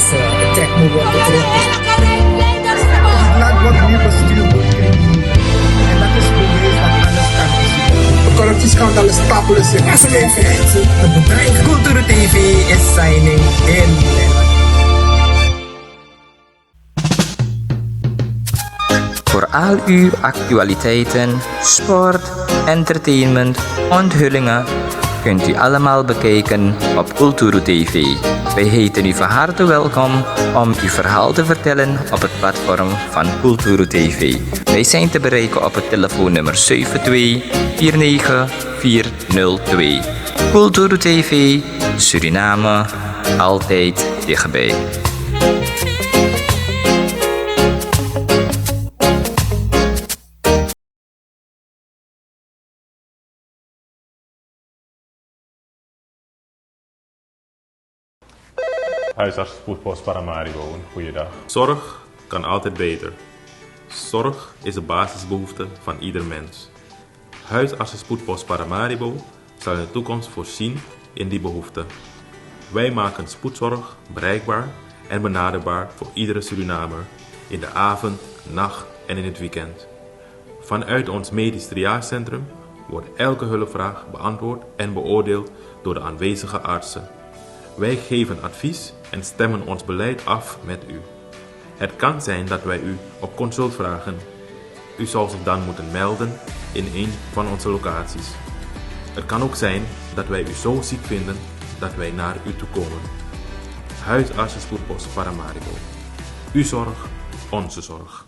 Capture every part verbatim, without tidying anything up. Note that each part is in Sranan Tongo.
Check me, wat het erop. Laat wat meer bestuur wordt in die. En dat is bewijs dat alles kan is. Corruptie is gewoon alles stapelen. Excellentie, het bedrijf Culturu T V is signing in. Voor al uw actualiteiten, sport, entertainment, onthullingen kunt u allemaal bekijken op Culturu T V. Wij heten u van harte welkom om uw verhaal te vertellen op het platform van Culturu T V. Wij zijn te bereiken op het telefoonnummer zeven twee vier negen vier nul twee. Culturu T V, Suriname, altijd dichtbij. Huisartsenspoedpost Paramaribo, een goede dag. Zorg kan altijd beter. Zorg is een basisbehoefte van ieder mens. Huisartsenspoedpost Paramaribo zal in de toekomst voorzien in die behoefte. Wij maken spoedzorg bereikbaar en benaderbaar voor iedere Surinamer in de avond, nacht en in het weekend. Vanuit ons medisch triagecentrum wordt elke hulpvraag beantwoord en beoordeeld door de aanwezige artsen. Wij geven advies en stemmen ons beleid af met u. Het kan zijn dat wij u op consult vragen. U zal zich dan moeten melden in een van onze locaties. Het kan ook zijn dat wij u zo ziek vinden dat wij naar u toe komen. Huisartsenspoedpost Paramaribo. Uw zorg, onze zorg.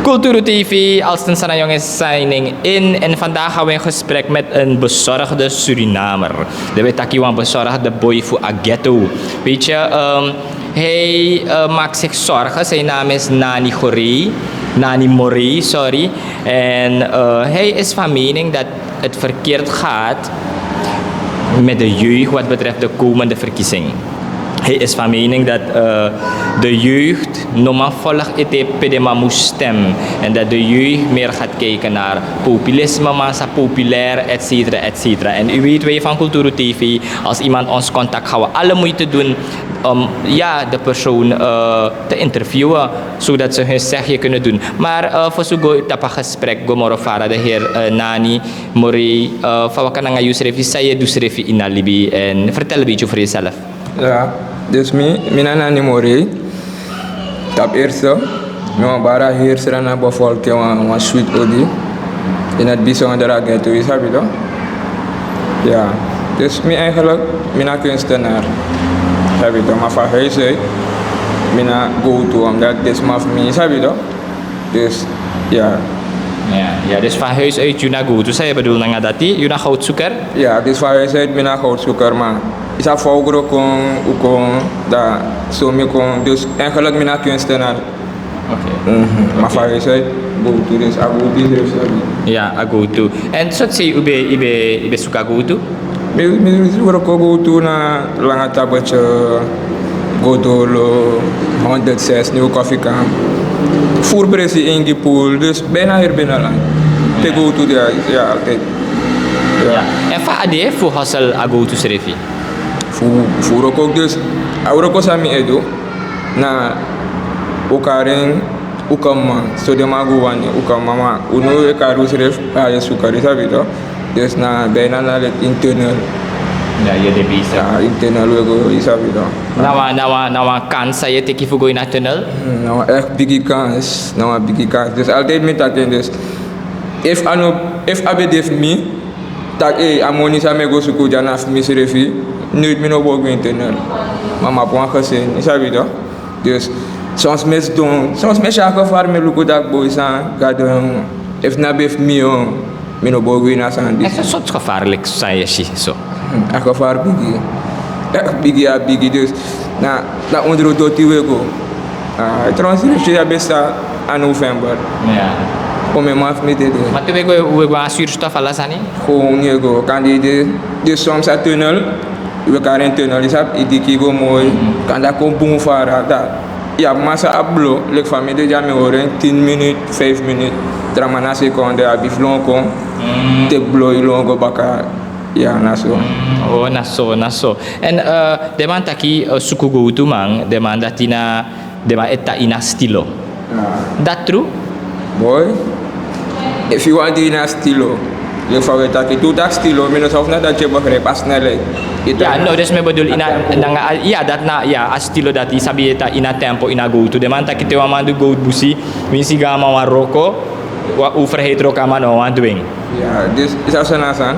Culturu T V, Alston Sanayong is signing in. En vandaag gaan we in gesprek met een bezorgde Surinamer. De wetaki wan bezorgde boy fu a ghetto. Weet je, ehm, hij, eh, maakt zich zorgen. Zijn naam is Nani Goree. Nani Moree, sorry. En, eh, hij is van mening dat het verkeerd gaat met de jeugd wat betreft de komende verkiezing. Hij is van mening dat, eh, de jeugd no man volg ete pe den man mus stem. En dat de jeugd meer gaat kijken naar populisme, massa populair, et cetera, et cetera. En u weet, wij van Culturu T V, als iemand ons contact, gaan we alle moeite doen om, ja, de persoon, eh, te interviewen, zodat ze hun zegje kunnen doen. Maar, eh, voor zo go tapu a gesprek go moro fara, de heer, eh, Nani Moree, eh, fa waka nanga yusrefi, san yu e du srefi ini a libi, en vertel een beetje over jezelf. Ya, dus mi, mi na Nani Moree. Tapu eerste, mi wan bari a heri Sranan bevolking wan, wan sweet odi. In het bijzonder a ghetto, yu sabi toch? Ya, dus mi eigenlijk, mi na kunstenaar. Sabi toch, maar van huis uit, mi na go-to, omdat dit is maar voor mi, sabi toch? Dus, ya. Ya, ya, dus van huis uit yu na go-to. San yu e bedoel nanga dati? Yu na goudzoeker? Ya, dus van huis uit mi na goudzoeker, maar is a fa u gro kon, u kon, da, so mi kon. Dus eigenlijk mi na kunstenaar. Oké. Mhm. Maar van huis uit go-to, dus a go-to is dus, sabi. Ya, a go-to. En so te u ben, u ben, u ben suka go-to? Mi, mi, mi wroko go-to na Langa Tabetje, Godolo, honderd zes, Nieuw Koffiekamp. Voer presi, Ingi Pool, dus bijna hier binnenland. Te go-to, ya, ya, altijd. Ya. Ya. En fa a de fu hustle a go-to srefi? Fu, fu wroko dus, a wroko san mi e du, na Okaren, Ukama, so den man go wani Ukama, ma unu e kari usrefi a e suka, yu sabi toch? Dus na bijna na leki tunnel. Ya, yu de bezig. Ya, ini tunnel we go, yu sabi toch? Na wan, na wan, na wan kans san yu e teki fu go ini a tunnel? Hmm, na wan echt bigi kans, na wan bigi kans. Dus altijd mi taki en, dus efu a no, efu a ben de fu mi, taki, eh, a moni san mi e go suku dya na fu mi srefi, nooit mi no bo go ini tunnel. Ma mi abi wan gezin, yu sabi toch? Dus soms mi e sidon, soms mi e si a gevaar, mi e luku taki boi, san Gado, efu na ben fu mi, mi no bo go ini a sani disi. Èn sortu gevaarlijk san yu e si so? A gevaar bigi. Bigi, a bigi, dus na, na ondro doti we go. Trouwens, srefsrefi a ben start na november. Kon mi man fu mi dede. Ma te we go, we go na surstof, ala sani? Kon yu e go, kande yu de, dus soms a tunnel, we kari en tunnel, yu sabi, yu diki go moi. Kande a kon bun fara, da yu abi masa abi blo, leki fa mi de dya, mi hori en tin minut, feifi minut. Tra man na sekonde abi fu lon kon, teki blo, yu lon go baka. Ya, na so. Oh, na so, na so. Èn den man taki, suku gowtuman, den man dati na, den man e tan ini a stilo. Dati tru? Boi, efu yu wani de ini a stilo, leki fa we taki tu, taki stilo, mi no sabi efu na dati yu e begrijp, a snelheid. Ya, no, dus mi e bedoel, ini a, nanga a, ya, dati na, ya, a stilo dati, yu sabi, yu e tan ini a tempo, ini a gowtu. Den man taki te wan man du gowtu busi, winsi gaanman wani wroko, wan overheid wroko, a man no wani du en. Ya, dus yu sabi san na san.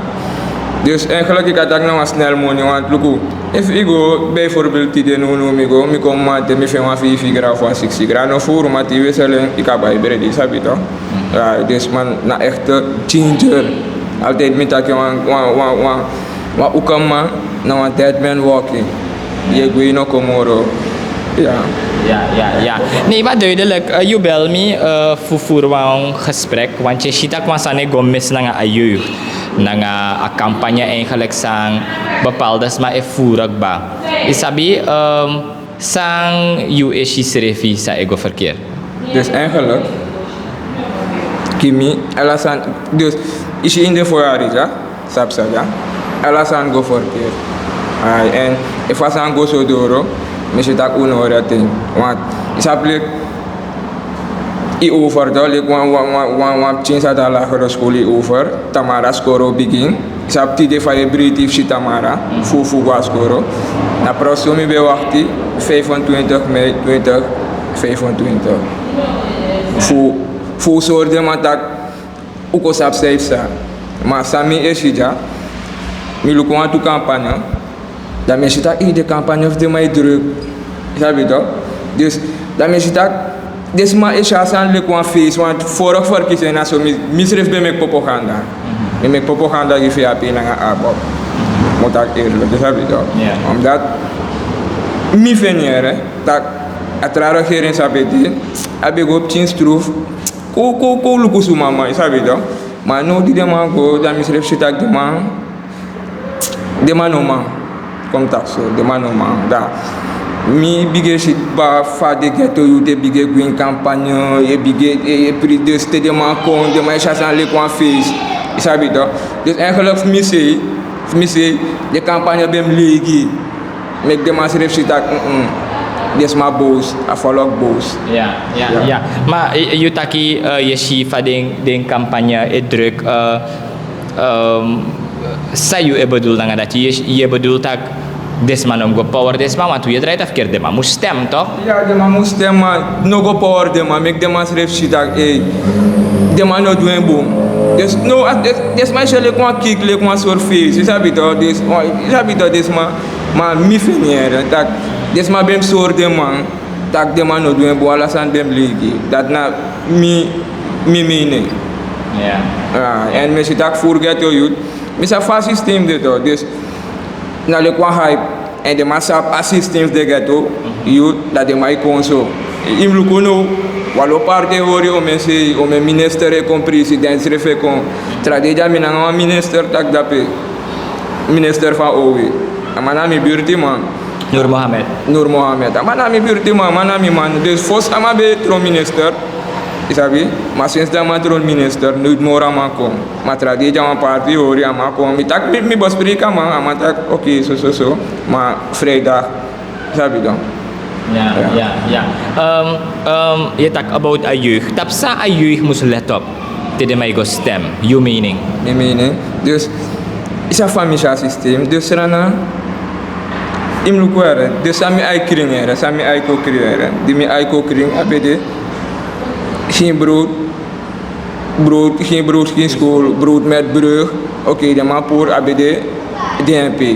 Dus eigenlijk yu kan taki na wan snel moni, want luku, efu yu go, bijvoorbeeld tide nownow mi go, mi kon mamanten mi feni wan feifi gra of wan siksi gra, no furu, ma te yu wissel en, yu kan bai bredi, yu sabi toch. Ya, dus man na echte ginger. Altijd mi taki wan, wan, wan, wan, wan ukaman na wan dead man walking. Yu e gwe, yu no kon moro. Ya. Ya, ya, ya. Nee, maar duidelijk. Eh, yu bel mi, eh, fu furu wan gesprek, want yu si taki wan sani e go mis nanga a jeugd, nanga a campagne eigenlijk san bepaalde sma e furu kba. Yu sabi, ehm, san yu e si srefi san e go verkeerd? Dus eigenlijk, gi mi, ala sani, dus, yu si ini den voorjari, ya? Sabi san, ya? Ala sani go verkeerd. Ai, èn efu a sani go so doro, mi si taki un no hori a ten. Want yu sabi, leki, yu over toch, leki wan, wan, wan, wan, wan pikin san de a lagere school, yu over, Tamara Skoro bigin. Yu sabi tide fa yu e breiti fu si Tamara, fu, fu go na Skoro. Na precies so mi ben e wakti, vijfentwintig mei twintig vijfentwintig. Fu, fu un sori den man taki un kon sabi san yu psa. Ma san mi e si dya, mi luku wantu campagne, dan mi e si taki, ei, den campagne fu den man e druk. Yu sabi toch? Dus dan mi e si taki den sma e si a sani leki wan feest, want vorige verkiezing na so mi, misrefi ben meki propaganda. Mi meki propaganda gi V H P nanga ABOP. Mi o taki eerlijk, yu sabi toch? Omdat mi feni yere taki a tra regering san ben de, a ben go pikin stroef. Kon, kon, kon luku suma man, yu sabi toch? Ma now di den man go, dan misrefi si taki den man, den man no man. Kon mi taki so, den man no man. Dan mi bigin e si kba fa den ghetto youth e bigin e gwe ini campagne, e bigin e, e, e pri-, dus te den man kon, den man e si a sani leki wan feest. Yu sabi toch? Dus eigenlijk fu mi sei, fu mi sei, den campagne ben mus leigi. Meki den man srefi si taki, mm, mm, den sma boos, a volk boos. Ya, ya, ya. Ma, eh, yu taki, eh, yu e si fa den, den campagne e druk, eh, ehm, san yu e bedoel nanga dati? Yu e, yu e bedoel taki den sma no mus go power den sma, want yu e drai dati verkeerd, den man mus stem toch? Ya, den man mus stem, ma no go power den man, meki den man srefi si taki, ei, den man no du en bun. Dus no, a, den, den sma e si en leki wan kick, leki wan sori feest, yu sabi toch? Dus, yu sabi toch, den sma, ma mi feni yere taki den sma ben mus sori den man taki den man no du en bun, ala sani ben mus leigi. Dati na mi, mi mening. Ya. Ah, èn mi e si taki fu ghetto youth, mi sabi fa a systeem de toch. Dus na leki wan hype. Èn den man sabi a systeem fu den ghetto youth, dan den man e kon so. Yu mus luku now, wan lo parti e hori, omen sei, omen minister e kon, president srefi e kon. Tra dei dya mi nanga wan minister taki dape. Minister fu OW. A man na mi birtiman. Nur Mohammed. Nur Mohammed. A man na mi birtiman, a man na mi man. Dus fosi a man ben e tron minister, yu sabi, ma sinsi a man tron minister, noiti moro a man kon. Ma tra dei dya wan parti hori a man kon. Mi taki, mi, mi bespreek a man, a man taki, oké, so, so, so. Ma vrijdag, yu sabi dan. Ya, ya, ya. Ehm, ehm, yu e taki about a jeugd. Tapu san a jeugd mus let op te den man e go stem, yu mening? Mi mening. Dus yu sabi fa mi si a systeem. Dus Sranan, yu mus luku yere. Dus san mi ai krin yere, san mi ai kon krin yere. Di mi ai kon krin, a ben de, geen brood, brood, geen brood, geen school, brood met brug. Oké, den man puru, a ben de, DNP.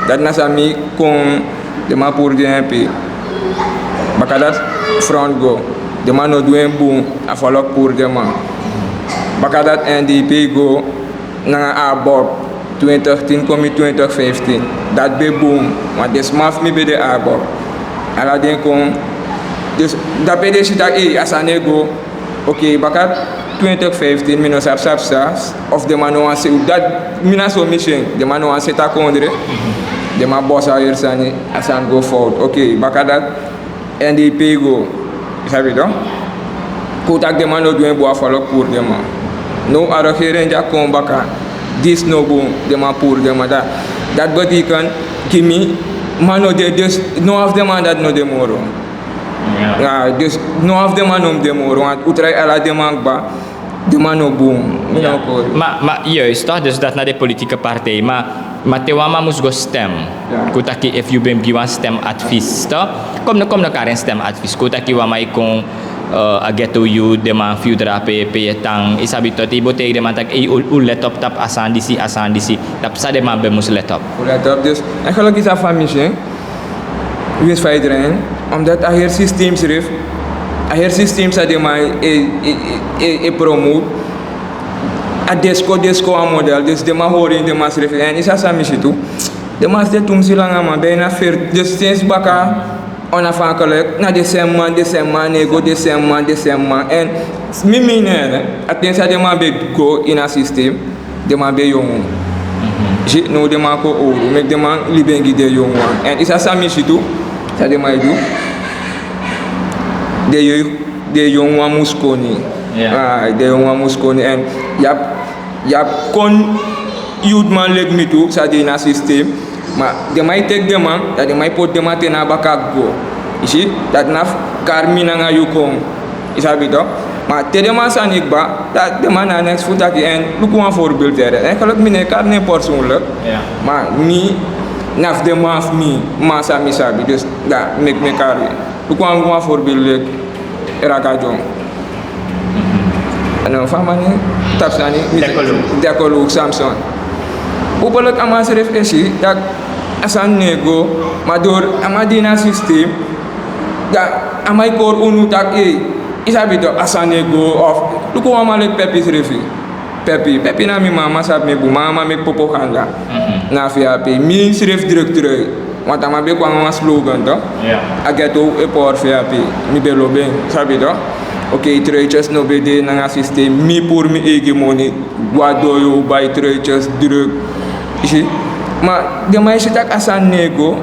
Dati na san mi kon, den man puru DNP. Baka dati front go. Den man no du en bun, a volk puru den man. Baka dati NDP go, nanga ABOP. Twintig tin kon mi twintig fiftin. Dati ben bun. Ma den sma fu mi ben de abop. Ala den kon. Dus dati ben de si taki a sani e go. Oké, baka twintig fiftin mi no sabi sabi sasi of den man no wani seti. Dati mi na so mi si en. Den man no wani seti a kondre. Den man bosi a heri sani. A sani go fowtu. Oké, baka dati. Èn den e pei go, yu sabi, kon taki den man no du en bun, a folo puru den man. Now a regering di a kon baka, disi no bun, den man puru den man. Dati betekent, gi mi, man no de, dus no wan fu den man dati no de moro. Dus no wan fu den man no mus de moro, want un trai ala den man kba. Den man no bun. Mi no kori. Ma ma, juist toch, dus dati na den politike partij. Ma ma te wan man mus go stem, kon taki efu yu ben mus gi wan stemadvies, toch? Kon no kon no kari en stemadvies, kon taki wan man e kon, a ghetto yu, den man fu yu drape pe yu e tan, yu sabi, toch, te yu bo taigi den man taki un let op tapu a sani disi, a sani disi, tapu san den man ben mus let op. Un let op. Dus eigenlijk is a famisi, winsi fa yu drai en, omdat a heri systeem srefi, a heri systeem san den man e e e e promote. A desko desko wan model, dus den man hori en, den man srefi, èn yu sabi san mi si tu. Den man si de tumsi langa, man ben na feri, dus sensi baka onafhankelijk na den semi man, den semi man, nego den semi man, den semi man. Èn mi mi ne, a ten san den man ben go ini a systeem, den man ben yongu. Si, now den man kon owru, meki den man libi en gi den yongu wan. Èn yu sabi san mi si tu, san den man e du, den yongu wan mus koni. Den yongu wan mus koni. Èn yu abi, yu abi kon youth man leki mi tu san de ini a systeem. Ma den man e teki den man, dan den man e poti den man te na a baka go. Yu si, dati na fu kari mi nanga yu kon. Yu sabi, toch? Ma te den man sani kba, dan den man na neks fu taki. Èn luku wan voorbeeld, ere, eigenlijk mi no e kari nen persoonlijk. Ma mi na fu den man fu mi, man san mi sabi, dus dan meki mi e kari. Luku wan, luku wan voorbeeld leki Raka John. A no fu a man nen, tapu sani, mi Dekolo. Dekolo Samson. Openlijk a man srefi e si taki a sani no e go, ma dori a man de ini a systeem, dan a man e kori unu taki, ei, yu sabi, toch, a sani no e go. Of luku wan man leki Pepi srefi. Pepi, Pepi na mi man, a man sabi mi bun, ma a man meki propaganda na a V H P. Mi srefi druk trui. Want a man ben kon nanga wan slogan, toch? A ghetto e power V H P. Mi ben lobi en, sabi, toch? Oké, truitjes no ben de nanga systeem. Mi puru mi eigi moni, go na doyo, bai truitjes, druk. Yu si? Ma den man e si taki a sani no e go.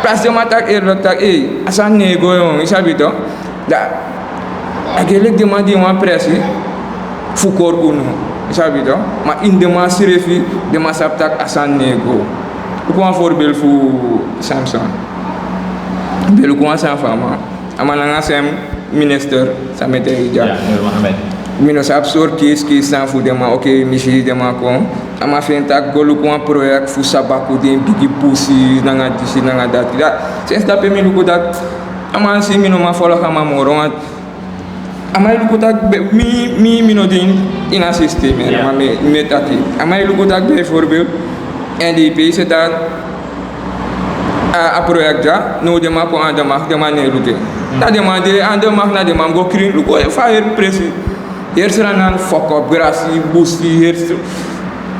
Plus den man taki eerlijk taki, ei, a sani no e go, yongu, yu sabi, toch? Dan a gi en leki den man de ini wan presi fu kori unu, yu sabi, toch? Ma ini den man srefi, den man sabi taki a sani no e go. Luku wan voorbeeld fu Samson. Mi ben luku wan sani fu a man. A man nanga semi minister, san mi e taigi yu dya. Mi no sabi sori kisi kisi sani fu den man. Oké, mi si den man kon. A man feni taki go luku wan project fu sabaku den bigi busi nanga disi nanga dati. Sensi dape mi luku taki a man si mi no man folo a man moro, want a man e luku taki, mi, mi, mi no de ini a systeem, ma mi, mi e taki. A man e luku taki bijvoorbeeld N D P seti a, a project dya, now den man kon aan de macht, den man no e luku en. Na den man de aan de macht, na den man go krin, luku fa heri presi. Heri Sranan fokop, grasi, busi, heri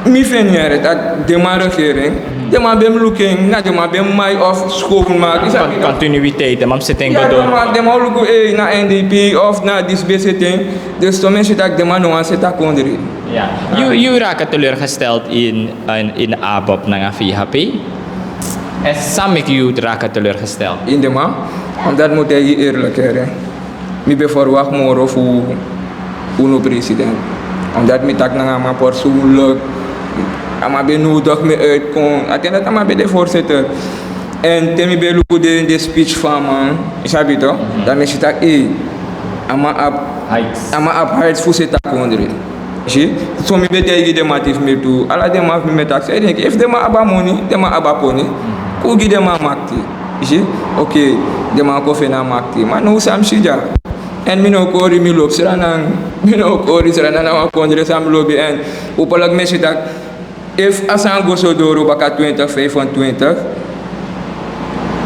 Mi feni yere taki den man regering, den man ben mus luku en, na den man ben mus mai of schoonmaak, yu sabi. Continuïteit, den man mus seti en go door. Den man luku, ei, na N D P of na disi ben seti en. Dus sommige si taki den man no wani seti a kondre. Yu, yu raken teleurgesteld in, in, in ABOP nanga V H P? En san meki yu raken teleurgesteld? In den man, omdat mi o taigi yu eerlijk, yere. Mi ben verwacht moro fu unu president. Omdat mi taki nanga a man persoonlijk. A man ben nodig mi uitkon. A ten dati a man ben de voorzitter. En te mi ben luku den, den speech fu a man, yu sabi toch? Dan mi si taki, ei, a man abi, a man abi heights fu seti a kondre. Yu si, so mi ben taigi den man fu mi tu, ala den man fu mi, mi e taki, san yu denki, efu den man abi a moni, den man abi a koni, kon gi den man makti. Yu si, oké, den man kon feni a makti. Ma now san mi si dya. En mi no kori, mi lobi Sranan. Mi no kori, Sranan na wan kondre san mi lobi. En hopelijk mi e si taki efu a sani go so doro baka twintig vijfentwintig,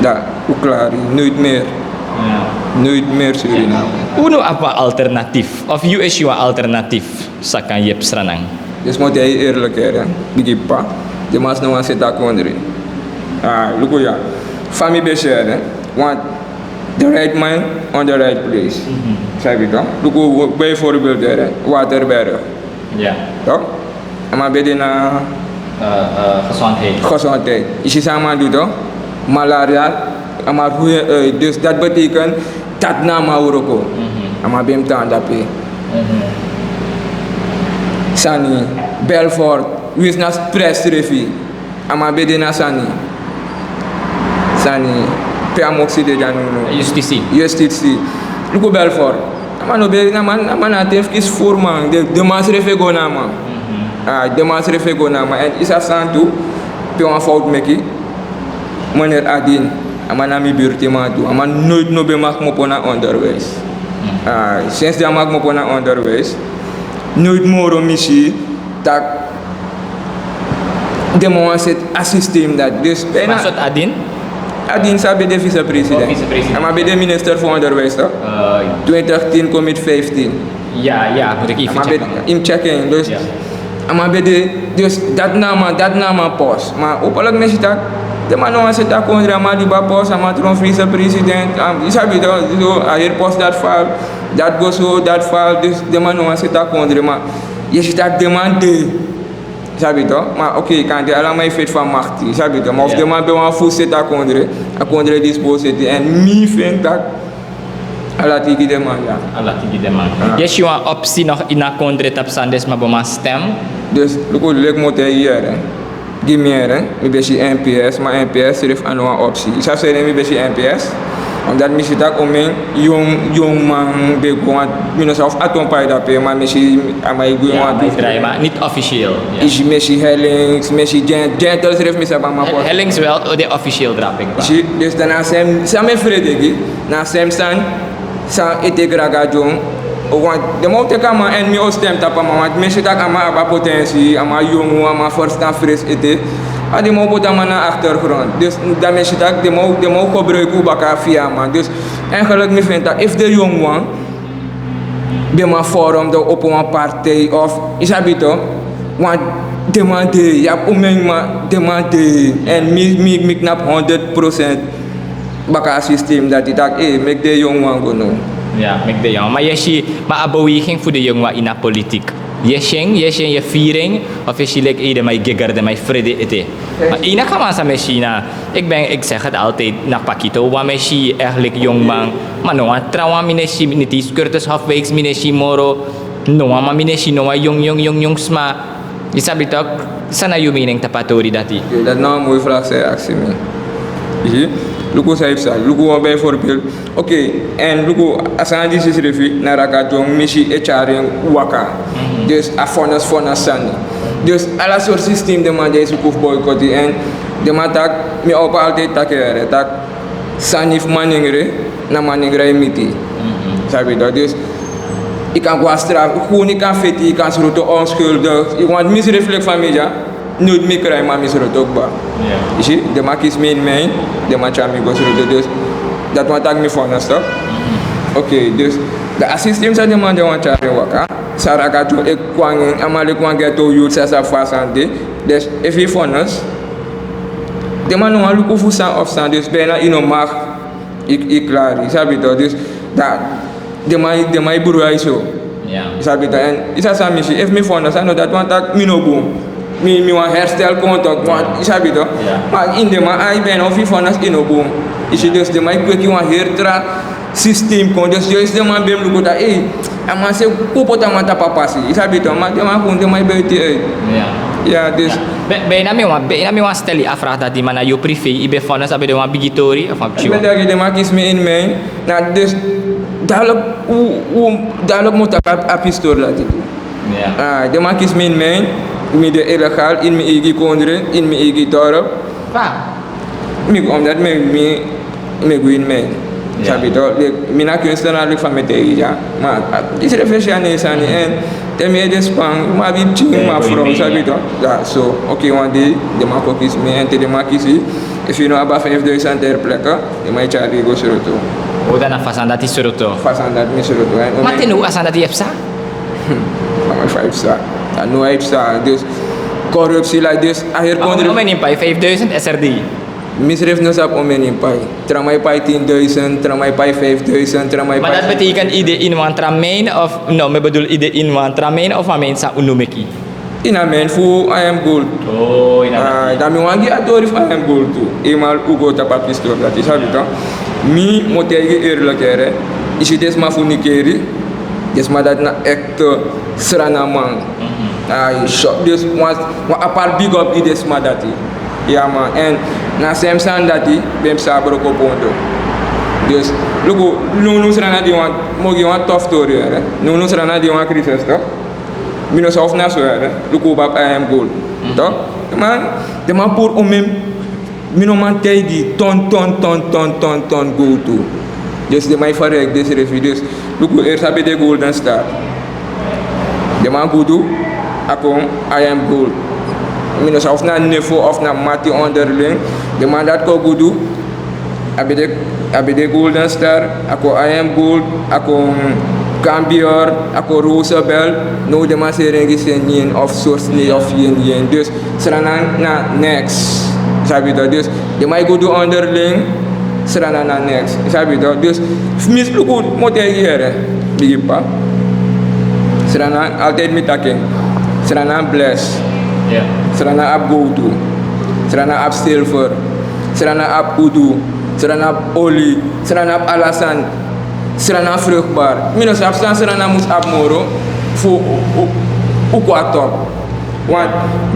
dan un klaar, nooit meer. Nooit meer Suriname. Unu abi wan alternatief, of yu e si wan alternatief san kan yepi Sranan? Dus mi o taigi yu eerlijk, yere, bigi p'pa. Den man no wani seti a kondre. Ah, luku ya. Fa mi ben seri, want the right man on the right place. Sabi toch? Luku bijvoorbeeld, eh, Waterberg. Ja. Toch? A man ben de na gezondheid. Gezondheid. Yu si san a man du toch? Malaria, a man roei uit. Dus dat betekent dat na a man wroko. A man ben mus tan dape. Sani, Belfort, winsi na pres srefi. A man ben de na sani. Sani, pe a moksi de dya now. Justitie. Justitie. Luku Belfort. A man no ben, na man, na man na ten fu kisi furu man. Den, den man srefi e go na a man. Ah, den man srefi e go na a man. En yu sabi san tu, pe wan fout meki. Meneer Adin, a man na mi buurtiman tu. A man nooit no ben mag kmopo na onderwijs. Ah, sinds di a man kmopo na onderwijs, nooit moro mi si tak' den man wani seti a systeem dati. Dus bijna. Wan sortu Adin? Adin san ben de vicepresident. Oh, vicepresident. A man ben de minister fu onderwijs toch? Eh, twintig tien kon miti vijftien. Ja, ja, moet ik even checken. A man ben, yu mus check en. Dus a man ben de, dus dati na a man, dati na a man post. Ma hopelijk mi e si tak' den man no wani seti a kondre, a man libi a post, a man tron vicepresident. Yu sabi toch, so a heri post dati fal, dati go so, dati fal. Dus den man no wani seti a kondre, ma yu e si tak' den man de. Sabi toch? Ma oké, kande ala man e feti fu a makti, sabi toch? Ma efu den man ben wani fu seti a kondre, a kondre disi bo seti. En mi feni tak' ala tigi den man ya. Ala tigi den man. Yu e si wan opsi nog ini a kondre tapu san den sma bo man stem? Dus luku, leki mi o taigi yu, gi mi, mi ben si N P S, ma N P S srefi a no wan opsi. Yu sabi san mi ben si N P S? Omdat mi si tak' omeni yongu, yongu man ben go wan, mi no sabi efu Aton Pai dape, ma mi si a man e go wantu. Niet officieel. Yu si mi si Hellings, mi si Gen-, Gentle srefi mi sabi a man. Hellings wel, o de officieel drape. Si, dus dan na sem, san mi e frede gi, na sem san san e teki Raga Dyong. Want den man o teki a man, en mi o stem tapu a man, want mi e si tak' a man abi a potensi, a man yongu, a man ferstan fresi ete. Ma den man o poti a man na achtergrond. Dus dan mi e si tak' den man o, den man o gebruiki un baka via a man. Dus eigenlijk mi feni tak' efu den yongu wan ben man forum, dan opo wan partij of, yu sabi toch, want den man de, yu abi omeni, ma den man de. En mi, mi, mi knapu honderd procent baka a systeem dati, tak' eh, meki den yongu wan go now. Ya, meki den yongu. Ma yu e si, ma a beweging fu den yongu wan ini a politiek, yu e si en, yu e si en, yu e firi en, of yu e si leki, eh, den man e geger, den man e frede ete? Ma enige man san mi e si na, ik ben, ik zeg het altijd, na Pakito wan mi e si, eigenlijk yongu man. Ma no wan trawan mi no e si, niti Curtis Hofwijks mi no e si moro. No wan man mi no e si, no wan yongu, yongu, yongu, yongu sma. Yu sabi toch, san na yu mening tapu a tori dati? Oké, dati na wan moi vraag san yu aksi mi. Yu si, luku san yu psa, luku wan bijvoorbeeld. Oké, en luku, a sani disi srefi na Raga Dyong mi si e tyari en waka. Dus a vonnis, vonnis sani. Dus ala sortu systeem den man de e suku fu boycott en den man taki, mi opo altijd taki, yere, taki sani fu manengre, na manengre e miti. Sabi toch? Dus yu kan go na straf, yu kan feti, yu kan sroto onschuldig. Yu wani misreflect fa mi dya, noiti mi krai, ma mi sroto kba. Yu si, den man kisi mi ini mi ain, den man tyari mi go sroto. Dus dati wani taki mi vonnis toch. Oké, dus dan a systeem san den man de wani tyari waka, san Raga Dyong e kon nanga en, a man leki wan ghetto youth san sabi fa a sani de. Dus efu yu vonnis, den man no wani luku fu san of san, dus bijna yu no mag, yu, yu klari, yu sabi toch. Dus dan den man, den man e bruya yu so. Yu sabi toch, en yu sabi san mi si, efu mi vonnis, a no dati wani taki mi no bun. Mi, mi wani herstel kon toch, want yu sabi toch. Ma ini den man ain, bijna efu yu vonnis, yu no bun. Yu si, dus den man e kweki wan heri tra systeem kon. Dus yu e si den man ben mus luku taki, ei, a man se kon poti a man tapu a pasi. Yu sabi toch, ma den man kon, den man e buiti uit. Ya, dus. Bijna mi wani, bijna mi wani stel yu a vraag dati, ma na yu privé, yu ben vonnis, a ben de wan bigi tori, of a pikin. Mi taki den man kisi mi ini mi ain, na dus, dadelijk, u, u, dadelijk mi o taki a, a pistori dati. Ah, den man kisi mi ini mi ain, mi de illegaal ini mi eigi kondre, ini mi eigi dorp. Mi go, omdat mi, mi, mi e go ini mi ain. Sabi toch, leki, mi na kunstenaar leki fa mi e taigi yu dya. Ma a, yu srefi e si a nen sani, en te mi ede span, mi abi pikin, mi abi frow, sabi toch. Ya, so, oké, wan dei den man kon kisi mi, en te den man kisi, efu yu no abi a vijfduizend ter plekke, den man e tyari yu go sroto. O, dan na fa a sani dati sroto. Fa a sani dati mi sroto, en. Ma te now a sani dati e psa? Fa a e psa? A no e psa, dus Corruptie, like this. A heri kondre. Omeni pai vijfduizend S R D. Misrif no sabi omeni pai. Tramai pai tienduizend, tramai pai vijfduizend, tramai pai. Maar dat betekent ieder in want tramijn of no, me bedoel ieder in want tramijn of amijn sa unumeki. In a men fu I am gold. Oh, in a men. Dan mi wan gi a tori fu I am gold tu. Eenmaal u go tapu a pistori dati, sabi toch. Mi mu taigi yu eerlijk, here. Yu si den sma fu Nikeri. Den sma dati na ekte Sranaman. Ai, so, dus wan, wan apart big up gi den sma dati. Ya man, en na sem sani dati ben psa a Brokopondo. Dus luku, nownow Srana di wan, mi o gi wan tof tori, here. Nownow Srana di wan crisis, toch? Mi no sa of na so, here. Luku, baba, I am gold. Toch? Man, den man puru omeni. Mi no man taigi ton, ton, ton gowtu. Dus den man e verrijk densrefi. Dus luku, eerst a ben de Golden Star. Den man gudu, a kon I am gold. Mi no sa of na nefo of na mati onderling. Den man dati kon gudu. A ben de, a ben de Golden Star, a kon I am gold, a kon Gambior, a kon Roosevelt. Now den man seri en gi Seni of Sosni of yen yen. Dus Srana na next. Sabi toch? Dus den man e go du onderling. Srana na next. Sabi toch? Dus fu mi, luku, mi o taigi yu, here. Bigi p'pa. Srana, altijd mi taki en. Srana bless. Srana abi gowtu. Srana abi silver. Srana abi udu. Srana abi oli. Srana abi ala sani. Srana vruchtbaar. Mi no sabi san Srana mus abi moro fu u, u, u kon a top. Want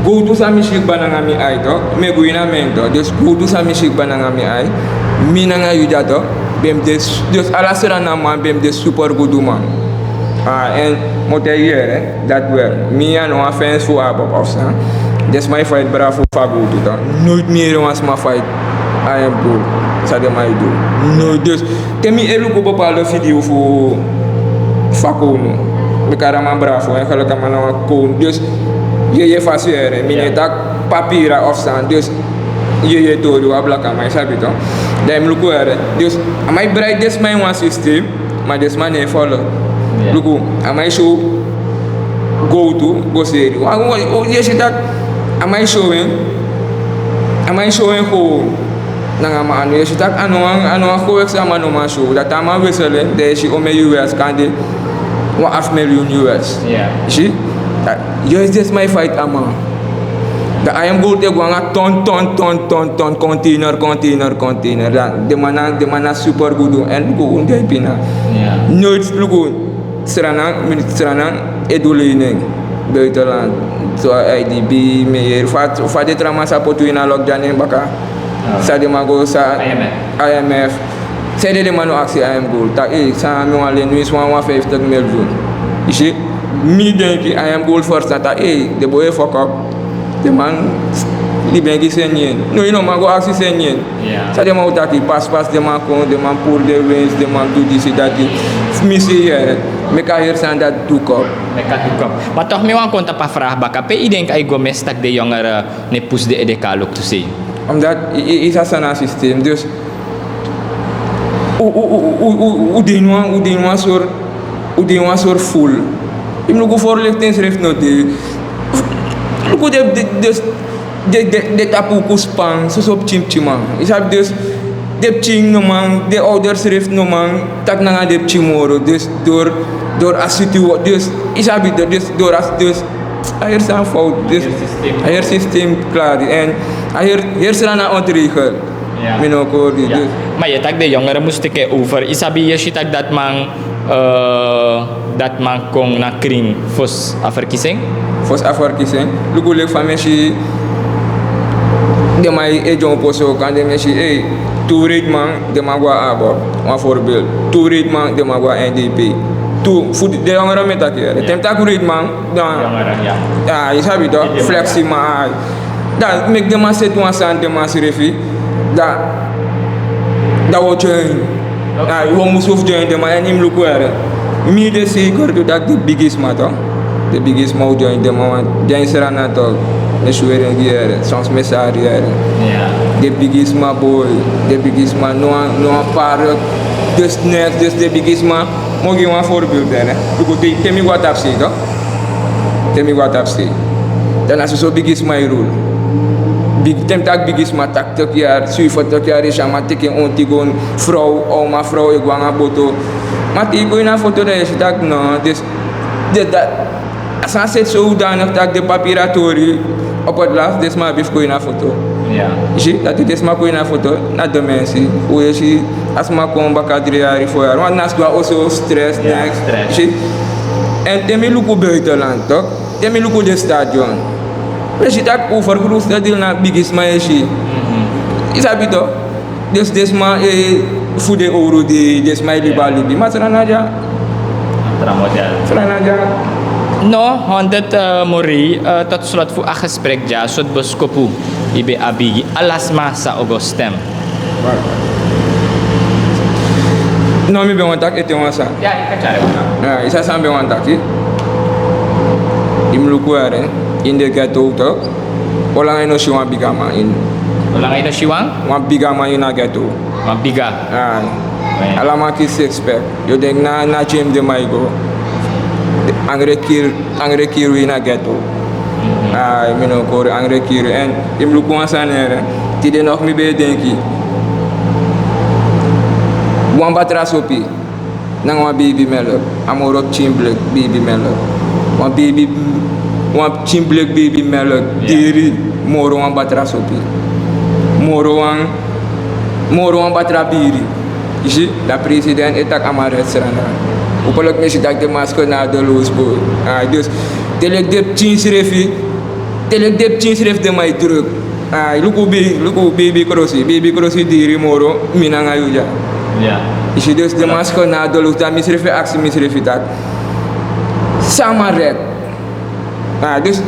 gowtu san mi si kba nanga mi ai, toch, mi e go ini a men, toch. Dus gowtu san mi si kba nanga mi ai, mi nanga yu dya, toch, ben de, dus ala Sranaman ben de super guduman. Ah, en mi o taigi yu, here, dati wel. Mi a no wan fans fu Abob of san. Den sma e fight brafu fu a gowtu, toch. Nooit mi yere wan sma fight I am gold san den man e du. Nooit. Dus te mi e luku bepaalde video fu, fu a kownu, mi kari a man brafu, eigenlijk a man na wan kownu. Dus yeye fasi, here, mi no e taki papira of san. Dus yeye tori, wan blakaman, yu sabi toch. Dan yu mus luku, here. Dus a man e bright den sma ini wan systeem, ma den sma no e follow. Luku, a man e show gowtu go seri. Wan, wan, wan, yu e si taki a man e show en, a man e show en gewoon. Nanga man, a no, yu e si taki a no wan, a no wan gewoon sama no man show. Dati a man wissel en, dan yu e si omeni U S kande wan half miljoen U S. Yu si? Dati, yu e si den sma e fight a man. Dan I am gold e go nanga ton, ton, ton, ton, ton, container, container, container. Dan den man na, den man na super gudu. En luku, un de pina. Nooit luku. Srana, mi, Srana e du lening. Buitenland. So I D B, mi yere fa, fa den tra man sa poti wi na lockdown ini baka. San den man go sa I M F. I M F. San den man no aksi I am gold. Taki, ei, san mi wani leni, winsi wan, wan vijftig miljoen. Yu si, mi denki I am gold first, taki, ei, den boi e fuck up. Den man libi en gi Seni. No, yu no man go aksi Seni. San den man o taki, pas, pas, den man kon, den man puru den winsi, den man du disi, dati. Fu mi si, yere, meki a heri sani dati du kon. Meki a du kon. Ma toch mi wani kon tapu a vraag baka, pe yu denki a e go mis, taki den jongere no e pusu den ede kon na loktu sei? Omdat i, i, i sa san na systeem, dus u, u, u de ini wan, u de ini wan sort, u de ini wan sort ful. Yu mus luku, voorlichting srefi no de. Luku den, den, den, den, den tapu uku span, soso pikin pikin man. Yu sabi, dus den pikin no man, den ouders srefi no man taki nanga den pikin moro. Dus door, door a situa-, dus yu sabi, dus door a, dus a heri sani fout. Dus a heri systeem klaar. En a heri, heri Srana ontregel. Mi no kori dus. Ma yu e taki den jongere mus teki over. Yu sabi, yu e si taki dati man, eh, dati man kon na krin fosi a verkiezing? Fosi a verkiezing. Luku, leki fa mi e si den man e dyompo so, kande mi e si, ei, tu rijk man, den man go na Abob. Wan voorbeeld. Tu rijk man, den man go na N D P. Tu, fu den jongere mi e taki, yere. Te mi taki rijk man, dan, ya, yu sabi toch, flexi man, ai. Dan meki den man seti wan sani, den man srefi. Dan, dan wi o join. Ai, wi o musu fu join den man, en yu mus luku, yere. Mi de zeker tu taki den bigisma toch. Den bigisma o join den man, want den Srana toch. Mi e sweri en gi yu, yere. Soms mi e sari yu, yere. Den bigisma boi, den bigisma no wan, no wan park. Dus next, dus den bigisma. Mi o gi wan voorbeeld, yere. Luku, te, te mi go na tapusei toch. Te mi go na tapusei. Dan na soso bigisma e rul. Te mi taki bigisma, taktik yari, swifertik yari, e si a man teki en onti go, frow, a uman frow e go nanga boto. Ma te yu kon ini a foto dan yu e si taki no, disi, dati, a sani seti sodanig taki den papiri a tori, op het laatst den sma abi fu kon ini a foto. Yu si, dati den sma kon ini a foto na demensi. Un e si a sma kon baka dri yari, fo yari, want na so a oso stress, neks. Yu si. Èn te mi luku buitenland tok, te mi luku den stadion, mi e si taki un fergrutu stadion na bigisma e si. Yu sabi tok. Dus den sma e fu den owru di den sma e libi a libi, ma Sranan dya. Sranan dya. No, honderd, eh, Mori, eh, tot slot fu a gesprek dya, sortu boskopu yu ben abi gi ala sma san o go stem? No, mi ben wani taki ete wan sani. Ya, yu kan tyari wan. Ya, yu sabi san mi ben wani taki? Yu mus luku yari, ini den ghetto tok. Olanga yu no si wan bigaman ini. Olanga yu no si wan? Wan bigaman ini a ghetto. Wan biga. Ai. Ala man kisi respect. Yu o denki na, na gym den man e go. Angre kiri, angre kiri wi ini a ghetto. Ai, mi no kori, angre kiri wi. Èn yu mus luku wan sani here. Tide nog mi ben e denki. Wan batra sopi nanga wan beibi melk, a moro pikin bleki beibi melk. Wan beibi, wan pikin bleki beibi melk diri moro wan batra sopi. Moro wan, moro wan batra biri. Yu si, dan president e taki a man red Sranan. Openlijk mi e si taki den man skenadeloos boi. Ai, dus te leki den pikin srefi, te leki den pikin srefi den man e druk. Ai, luku beibi, luku beibi krosi, beibi krosi diri moro mi nanga yu dya. Yu si, dus den man skenadeloos, dan mi srefi e aksi mi srefi taki san a man red. Ai, dus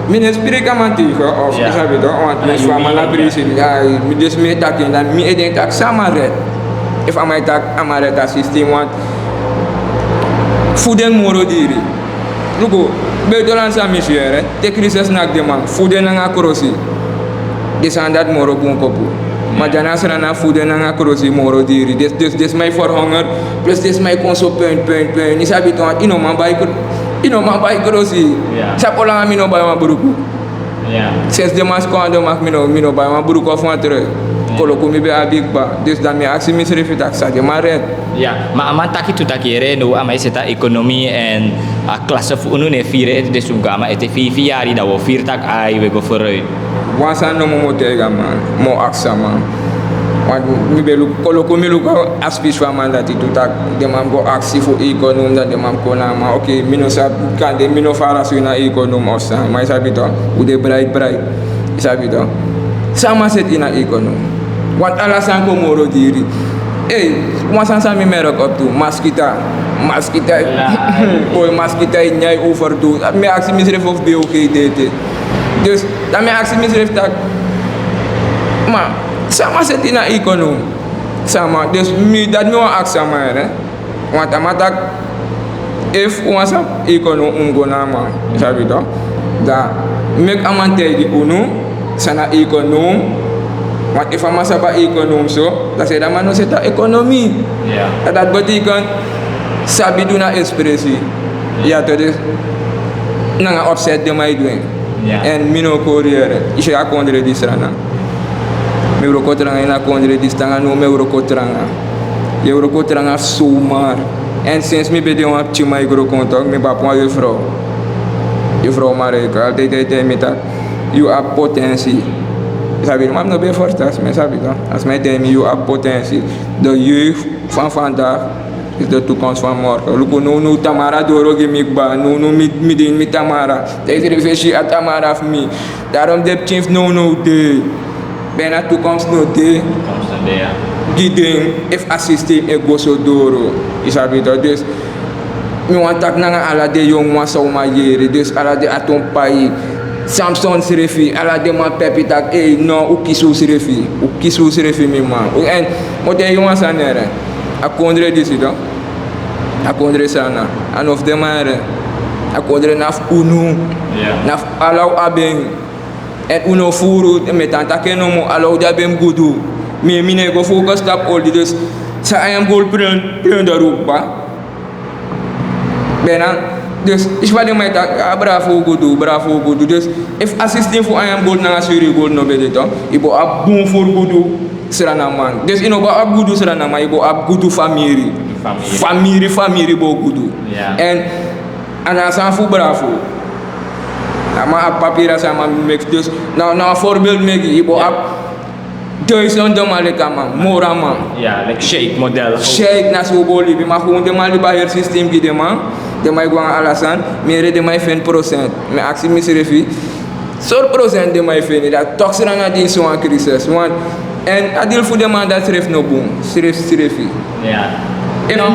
mi no e spreki a man tegen, of yu sabi tok, want mi si wan man na prisi. Ai, mi, dus mi e taki en, dan mi e denki taki san a man red. Efu a man e taki a man red a systeem, want fu den moro diri. Luku, buitenland san mi si here, te crisis naki den man, fu den nanga krosi. Den sani dati moro bun kopu. Ma dya na Sranan fu den nanga krosi moro diri. Den, den, den sma e ferhonger, plus den sma e kon so puin, puin, puin. Yu sabi tok, yu no man bai kro-, yu no man bai krosi. Sabi olanga mi no bai wan bruku. Sensi den man skonde mak mi no, mi no bai wan bruku of wan trui. Koloku mi ben abi kba. Dus dan mi e aksi mi srefi taki san den man red. Ya, ma a man taki tu taki here, now a man e seti a ekonomi èn a klase fu unu no e firi ete, dus un go a man ete feifi yari, dan wi o firi taki ai, wi e go vooruit. Wan sani nomo mi o taigi a man, mi o aksi a man. Want mi ben luku, koloku mi luku a speech fu a man dati tu taki den man go aksi fu ekonomi, dan den man kon na a man. Oké, mi no sabi, kande mi no fara so ini a ekonomi of san, ma yu sabi tok, un de bright, bright. Yu sabi tok. San a man seti ini a ekonomi? Want ala sani kon moro diri. Ei, wan sani san mi merk op tu, maskita. Maskita, boi, maskita e nyan yu overdoes. Mi e aksi mi srefi of ben oké de ete. Dus dan mi e aksi mi srefi taki, ma san a man seti ini a ekonomi? San a man, dus mi, dati mi wani aksi a man here. Want a man taki, efu un wani sabi ekonomi, un mus go na a man, yu sabi tok. Dan meki a man taigi unu san na ekonomi. Want efu a man sabi a ekonomi so, dan san ede a man no seti a ekonomi? Dan dati betekent sabi du na ekspresi. Ya tok, dus nanga opzet den man e du en. Èn mi no kori here, yu si a kondre di Sranan. Mi wroko tranga ini a kondre disi, te nanga now mi e wroko tranga. Yu e wroko tranga zomaar. Èn sensi mi ben de wan pikin man e gro kon tok, mi ben abi wan yufrow. Yufrow Marijke, altijd e taigi mi taki yu abi potensi. Yu sabi, ma mi no ben e ferstan, ma yu sabi tok. A sma e taigi mi yu abi potensi. De jeugd van vandaag is de toekomst van morgen. Luku, nownow Tamara doro gi mi kba. Nownow mi, mi de ini mi Tamara. Te yu srefi e si a Tamara fu mi. Daarom den pikin fu nownow de, bijna toekomst no de gi den efu a systeem e go so doro. Yu sabi tok. Dus mi wani taki nanga ala den yongu wan san un man yere, dus ala den Aton Pai, Samson srefi, ala den man pepi taki, ei, no, un kisi un srefi. Un kisi un srefi, mi man. Èn mi o taigi yu wan sani here. A kondre disi tok, a kondre Sranan, a no fu den man here. A kondre na fu unu. Na fu ala un abi en. Èn un no furu, mi e tan taki en nomo, ala un di abi en mus gudu. Mi, mi no e go focus tapu oli, dus san a e mus go plunderi un kba. Bijna Dus isi fa den man e taki, a bravo gudu, bravo gudu. Dus efu a sistem fu I M Gold nanga Suri Gold no ben de, tok, yu bo abi bun furu gudu Srananman. Dus yu no bo abi gudu Srananman, yu bo abi gudu famiri. Famiri, famiri bo gudu. Èn a na a sani fu bravo. A man abi papiri, a sani a man meki. Dus na, na wan voorbeeld mi e gi, yu bo abi duizenden man leki a man, moro a man. Sheik model. Sheik, na so wi bo libi, ma gewoon den man libi a heri sistem gi den man. Den man e go nanga ala sani, mi yere den man e feni procent. Mi e aksi misrefi, sori procent den man e feni, dati tok Sranan de ini so wan crisis. Want, èn a deal fu den man dati srefi no bun, srefi, srefi. Efu,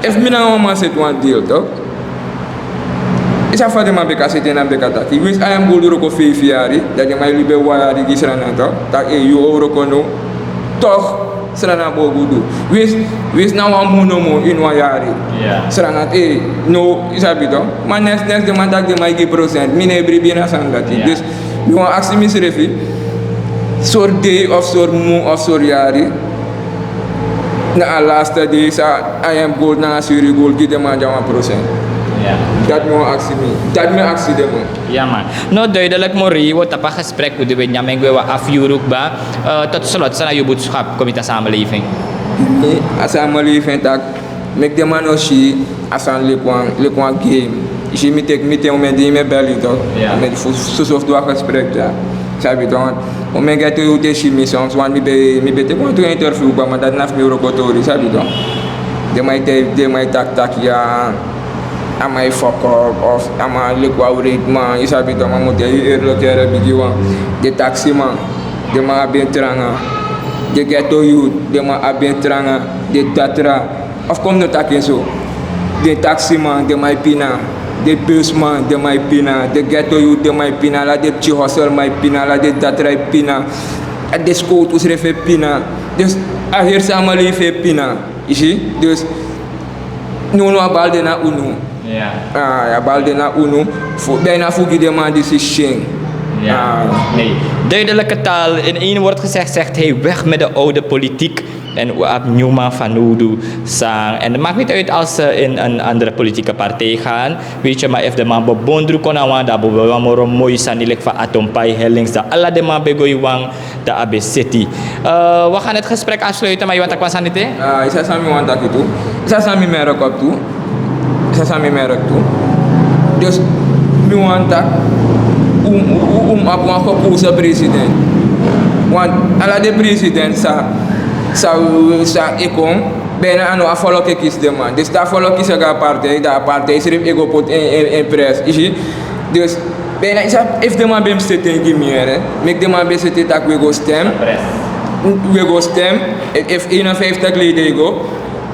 efu mi nanga wan man seti wan deal, tok, yu sabi fa den man ben kan seti en, na ben kan taki, winsi I M Gold wroko feifi yari, dan den man e libi wan yari gi Sranan, tok, taki, ei, yu o wroko now, tok, Sranan bo gudu. Winsi, winsi na wan mun nomo ini wan yari. Sranan, ei, now, yu sabi, tok. Ma next, next den man taki den man e gi procent. Mi no e bribi ini a sani dati. Dus mi wani aksi misrefi, sori dei of sori mun of sori yari na a laatste dei san I M Gold nanga Suri Gold gi den man dya wan procent? Dati mi wani aksi, mi, dati mi e aksi den man. Ya man. No, duidelijk, Mori, wi o tapu a gesprek, wi de, wi e nyan en gwe, wi abi yuru kba. Eh, tot slot, san na yu boodschap kon miti a samenleving? Mi, a samenleving taki, meki den man no si a sani leki wan, leki wan game. Yu si, mi teki mi ten, omen dei mi e bel yu, tok. Mi e fu, soso fu du a gesprek dya. Sabi, tok. Omen ghetto youth e si mi soms, want mi ben, mi ben teki wantu interview kba, ma dati na fu mi wroko tori, sabi, tok. Den man e taki, den man e taki taki, ya, a man e fuck up, of a man leki wan wreedman, yu sabi, tok, ma mi o taigi yu eerlijk, yere, bigi wan. Den taximan, den man abi en tranga. Den ghetto youth, den man abi en tranga. Den datra, of kon mi no taki en so. Den taximan, den man e pina. Den busman, den man e pina. Den ghetto youth, den man e pina. Ala den pikin hostelman e pina. Ala den datra e pina. A den skowtu srefi e pina. Dus a heri samenleving e pina. Yu si? Dus nownow a bal de na unu. A bal de na unu. Fu, bijna fu gi den man disi syen. Nee. Duidelijke taal. In één woord gezegd, zegt hij: weg met de oude politiek. En u hebt nieuw man van nodig. San, en het maakt niet uit als ze in een andere politieke partij gaan. Weet je, maar efu den man ben bondru kon na wan, dan ben wan moro moi sani leki fa Atompai, Hellings, dan ala den man ben go ini wan, dan a ben seti. Eh, we gaan het gesprek afsluiten, maar yu wani taki wan sani te? Ah, yu sabi san mi wani taki tu. Yu sabi san mi merk op tu. Yu sabi san mi merk tu. Dus mi wani taki, un, un, un, un abi wan gekozen president. Want ala den president san, san, san e kon, bijna a no a volk e kisi den man. Dus te a volk kisi en go a partij, dan a partij srefi e go poti en, en, en prijs. Yu si? Dus bijna, yu sabi, efu den man ben mus seti en gi mi, yere, meki den man ben seti taki wi e go stem. Wi e go stem. Efu, efu eenenvijftig leden e go,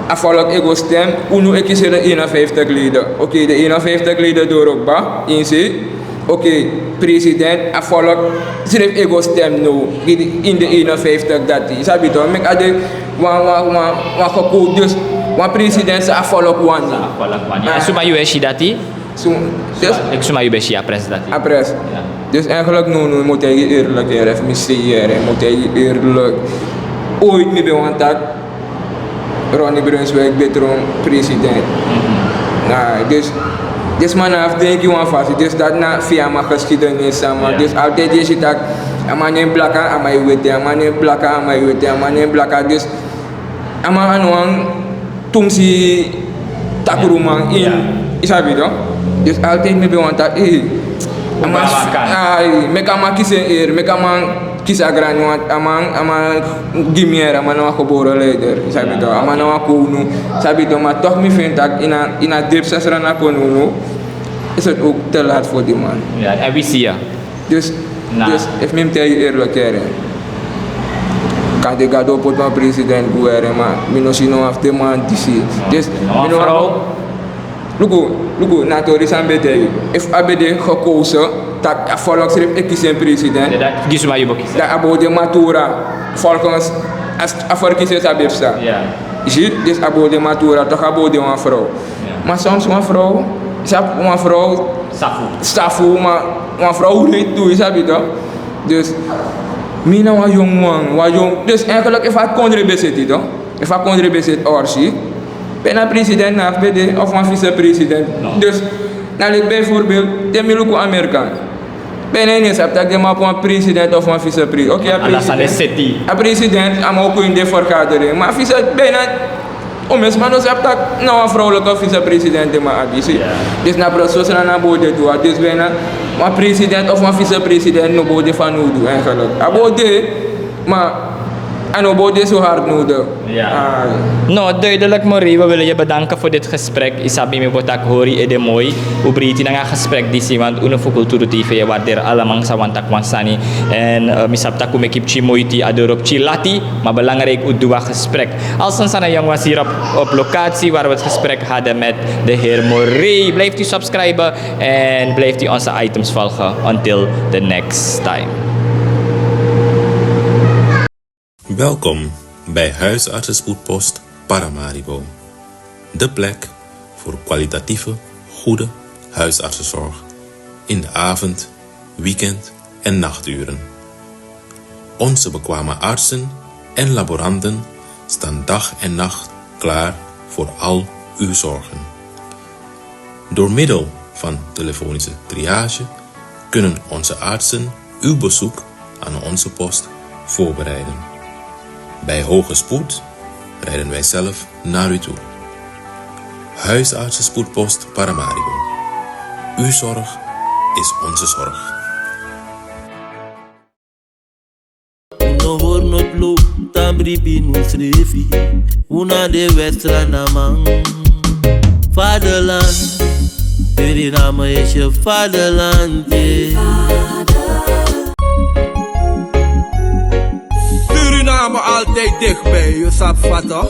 a volk e go stem. Unu e kisi den eenenvijftig leden. Oké, den eenenvijftig leden doro kba, yu si. Oké, president, a volk srefi e go stem now. Gi den, ini den eenenvijftig dati. Yu sabi tok, meki a de wan, wan, wan, wan gekozen, dus wan president san a volk wani. San a volk wani. Ya, suma yu e si dati? Suma, dus leki suma yu ben si a prijs dati? A prijs. Ya. Dus eigenlijk, no, no, mi o taigi yu eerlijk, yere, efu mi si, yere, mi o taigi yu eerlijk. Ooit mi ben wani taki Ronnie Brunswijk ben tron president. Mhm. Na, dus, dus man, na fu denki wan fasi, dus dati na via man geschiedenis, sama. Ja. Dus altijd yu e si taki a man nen blaka, a man e weti, a man nen blaka, a man e weti, a man nen blaka, dus a man a no wan tumsi takruman ini, yu sabi tok. Dus altijd mi ben wani taki, eh, a man, ai, meki a man kisi en eri, meki a man kisi a grani, want a man, a man gi mi eri, a man na wan gebore leider, yu sabi tok. A man na wan kownu, yu sabi tok, ma toch mi feni taki ini a, ini a dipsa srana kon now, is het ook te laat voor die man. Ja, en wi si ya. Dus, dus efu mi mus taigi yu eerlijk, yere, kande Gado o poti wan president gwe, yere, ma mi no si no wan fu den man disi. Dus mi no wan frow. Luku, luku, na a tori san mi ben taigi yu. Efu a ben de gekozen, taki a volk srefi e kisi en president, dan a bo de matura, volgens a, a verkiezers san ben psa. Ja. Yu si, dus a bo de matura, toch a bo de wan frow. Ja. Ma soms wan frow, sabi, wan frow safu. Safu, ma wan frow wreed tu, yu sabi tok. Dus mi na wan yongu man, wan yongu. Dus eigenlijk efu a kondre ben seti tok, efu a kondre ben seti orsi, ben a president na fu ben de, of wan vicepresident. No. Dus Na leki bijvoorbeeld te mi luku Amerika. Bijna ini en sabi taki den man abi wan president of wan vicepresident. Oké, a president, a man o kon ini den vergadering, ma a vice, bijna, o mens man no sabi taki na wan vrouwelijke vicepresident den man abi, yu si. Dus na precies so Srana bo de tu, dus bijna wan president of wan vicepresident no bo de fanowdu eigenlijk. A bo de, ma a no bo de so hard nodig. No, duidelijk, Marie. We willen je bedanken voor dit gesprek. Isabi mi botak hori ede moi. U briti nanga gesprek disi, want unu fu Kulturu T V, e waardeer allemaal sa wan taki wan sani. En, eh, mi sabi taki u meki pikin moiti, a doro pikin lati, maar belangrijk u doe gesprek. Als een sana jong was hier op, op locatie waar we het gesprek hadden met de heer Morey. Blijft u subscriben en blijft u onze items volgen. Until the next time. Welkom bij Huisartsenspoedpost Paramaribo. De plek voor kwalitatieve, goede huisartsenzorg in de avond, weekend en nachturen. Onze bekwame artsen en laboranten staan dag en nacht klaar voor al uw zorgen. Door middel van telefonische triage kunnen onze artsen uw bezoek aan onze post voorbereiden. Bij hoge spoed rijden wij zelf naar u toe. Huisartsenspoedpost Paramaribo. Uw zorg is onze zorg. No hori no blow, tan bribi no srefi. Una de West-Sranaman. Vaderland, Suriname is je vaderland, yeah. Suriname altijd dichtbij, je sabi toch?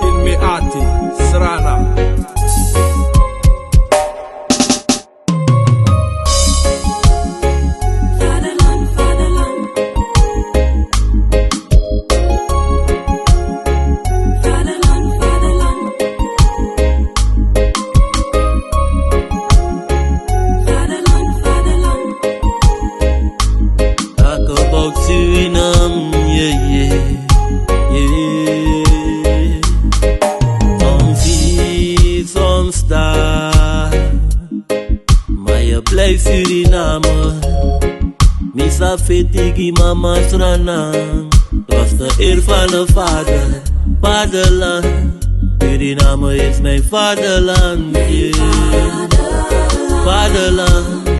In Meati, Srana. Vaderland, vaderland. Vaderland, vaderland. Vaderland, vaderland. Talk about Suriname, yeah, yeah, yeah. Soms zie, soms daar. Maar je blijft Suriname. Mi sa feti gi mama Sranan. Dat was de eer van de vader, vaderland. Suriname is mijn vaderland, yeah. Vaderland.